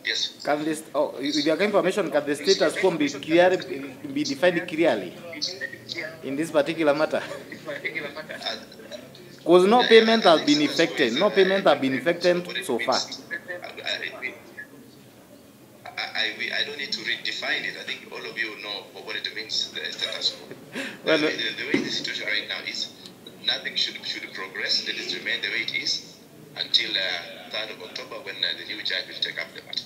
Yes. Can this, oh, with your kind permission, can the status quo be defined clearly in this particular matter? Because no payment has been effected. No payment has been effected so far. I don't need to redefine it. I think all of you know what it means, the status quo. Well, The way the situation right now is, nothing should progress. Let it remain the way it is until 3rd of October when the new judge will take up the matter.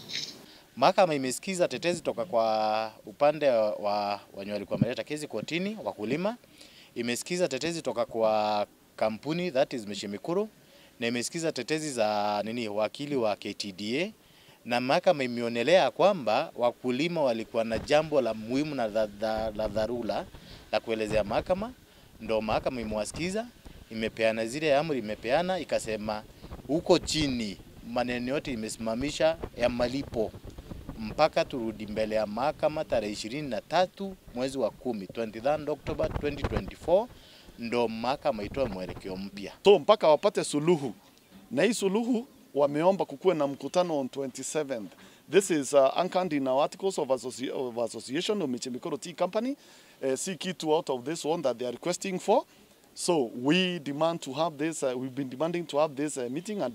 Mahakama imesikiza tetezi toka kwa upande wa wenye walikuwa wameleta kesi kotini, wakulima. Imesikiza tetezi toka kwa kampuni, that is Mishi Mikuru, na imesikiza tetezi za nini wakili wa KTDA, na mahakama imeonelea kwamba wakulima walikuwa na jambo la muhimu na la dharura la kuelezea mahakama, ndo mahakama imewasikiza, imepeana zile amri, imepeana ikasema huko chini maneno yote imesimamisha ya malipo mpaka turudi mbele ya mahakama tarehe 23 mwezi wa 10, 23 October 2024, ndo mahakama itoe mwelekeo mpya. So mpaka wapate suluhu, na hii suluhu wameomba kukuwe na mkutano on 27th. This is anchored in our articles of association of Miche Mikoro Tea Company. Si kitu out of this one that they are requesting for. So we demand to have this, we've been demanding to have this meeting, and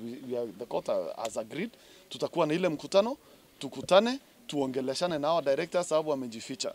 the court has agreed. Tutakuwa na ile mkutano, tukutane, tuongeleshane na our directors sababu wamejificha.